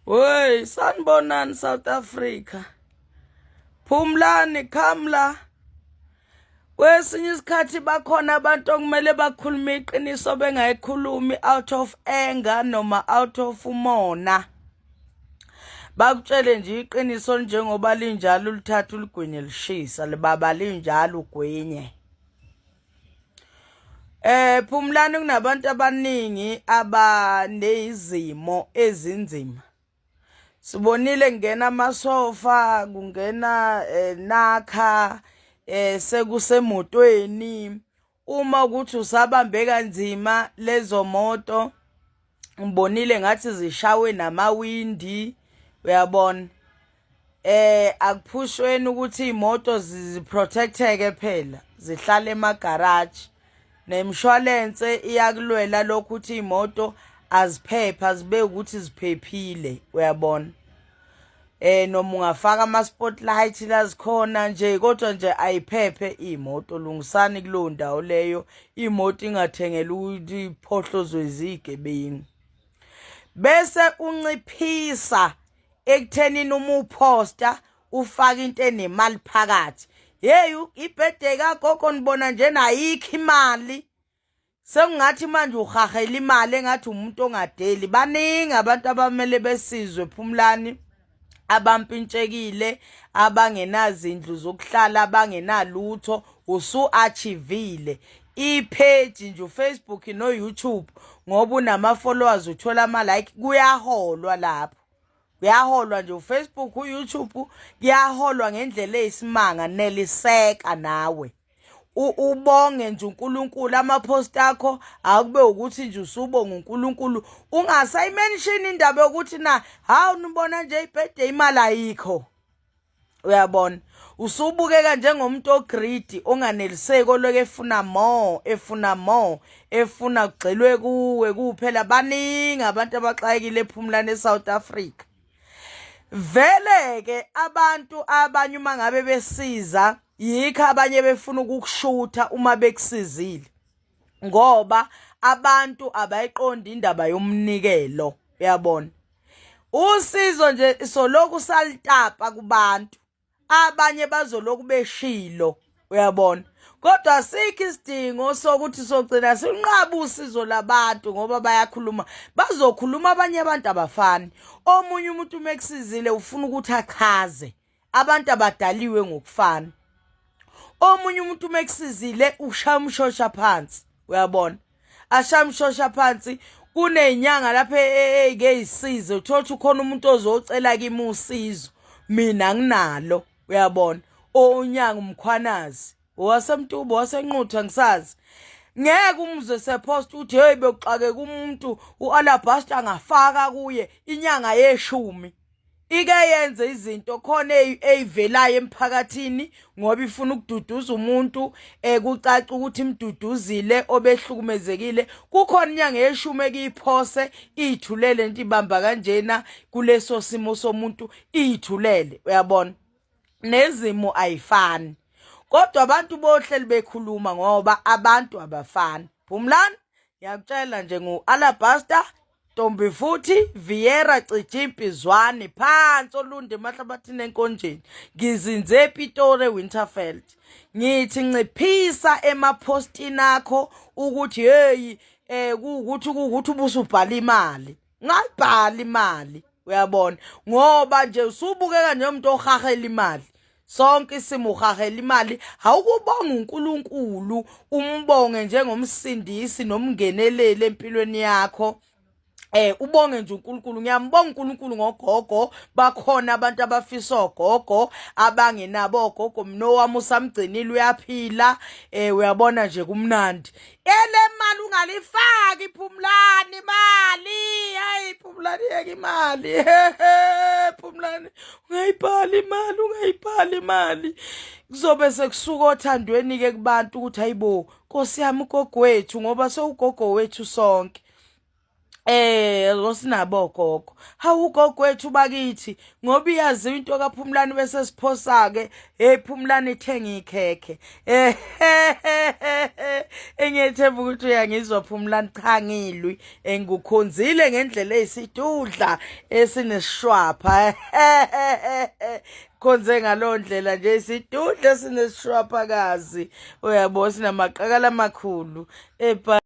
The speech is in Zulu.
Wey, sanibonani South Africa. Phumlani khamla. Kwesinye isikhathi bakhona abantu okumele bakhulume iqiniso bengayikhulumi out of anger noma out of umona. Bakutshele nje iqiniso njengoba linjalo ulithatha uligwinye lishisa libaba linjalo ugwinye. Phumlani kunabantu abaningi abanezimo ezinzima. Sibonile kungena amasofa, kungena eh, nakha eh sekusemotweni. Uma ukuthi usabambe kanzima lezo moto ngibonile ngathi zishawe namawindi uyabona. Eh akuphushweni ukuthi imoto ziprotecteke phela zihlale emagarage nemshwalense iyakulwela lokhu ukuthi imoto aziphepha zibe ukuthi ziphephile uyabona eh noma ungafaka ama spotlight la zikhona nje kodwa nje ayiphephe imoto lungisani kulowo ndawo leyo imoto ingathengela ukuthi iphohlozwe izigebengu bese unciphisa ekuthenini uma uphosta ufake into enemali phakathi hey ibhede kagogo nibona njena ayikho imali sekungathi manje uhahela imali engathi umuntu ongadeli baningi abantu abamele besizwe phumlani abampintshekile abangenazindlu zokuhlala abangenalutho usu-achievile ipage nje uFacebook no-YouTube ngoba unama-followers uthola ama-like kuyaholwa lapho kuyaholwa nje uFacebook uYouTube kuyaholwa ngendlela eyisimanga neliseka nawe ubonge nje uNkulunkulu amapost akho akube ukuthi nje usubonga uNkulunkulu ungasayimention indaba yokuthi na hawu nibona nje ibhede imali ayikho uyabona usubukeka njengomuntu ogreedy onganeliseki oloke efuna more efuna more efuna kugxilwe kuwe kuphela baningi abantu abaxakekile ephumlane eSouth Africa vele ke abantu abanye uma ngabe besiza yikho abanye befuna ukukushutha uma bekusizile ngoba abantu abayiqondi indaba yomnikelo uyabona usizo nje soloku salitapa kubantu abanye bazoloku beshilo uyabona kodwa sikho isidingo sokuthi sogcina sinqaba usizo labantu ngoba bayakhuluma bazokhuluma abanye abantu abafani omunye umuntu uma ekusizile ufuna ukuthi achaze abantu abadaliwe ngokufana omunye umuntu uma ekusizile ushaya umshosha phansi uyabona ashaya umshosha phansi kunezinyanga lapha eyike isize uthola ukuthi ukhona umuntu ozocela kimi usizo mina nginalo uyabona onyanga umkhwanazi owasemtubo wasenquthu angisazi ngeke umzwe sepost uthi hey bekuxakeka umuntu ualabaster angafaka kuye inyanga yeshumi ike yenze izinto khona eyivelayo emphakathini ngoba ifuna ukududuza umuntu eh kucaca ukuthi imduduzile obehlukumezekile kukhona inyanga yeshumi ekiyiphose iyithulele nto ibamba kanjena kuleso simo somuntu iyithulele uyabona nezimo ayifani kodwa abantu bohleli bekhuluma ngoba abantu abafani phumlani ngiyakutshela nje ngu-alabaster Ntombi futhi Viera Cijimpi Zwane phansi olundi emahlabathini enkonjeni ngizinze ePitori eWinterfeld ngithi nciphisa emapostini akho ukuthi hey eh kuwukuthi kuwukuthi ubusubhala imali ngayibhala imali uyabona ngoba nje usubukeka njengomuntu ohahela imali sonke isimo uhahela imali awukubonga uNkulunkulu umbonge njengomsindisi nomngeneleli empilweni yakho eh ubonge nje uNkulunkulu ngiyambonga uNkulunkulu ngogogo bakhona abantu abafisa ogogo abangenabo ogogo mina owami usamgcinile uyaphila eh uyabona nje kumnandi ele mali ungalifaki phumlani imali hayi phumlani yeke imali phumlani ungayibhali imali ungayibhali imali kuzobe sekusuka othandweni ke kubantu ukuthi hayibo nkosi yami ugogo wethu ngoba sewugogo wethu sonke. Osinabo gogo. Hawu gogo wethu bakithi ngoba iyazi into kaPhumlani bese siphosa ke hey Phumlani thenga ikhekhe. Eh engiyethemba ukuthi uyangizwa Phumlani cha ngilwi engikukhonzile ngendlela eyisidudla esinesishwapha. Khonze ngaloo ndlela nje isidudla esinesishwaphakazi uyabo sinamaqakala amakhulu. Eba.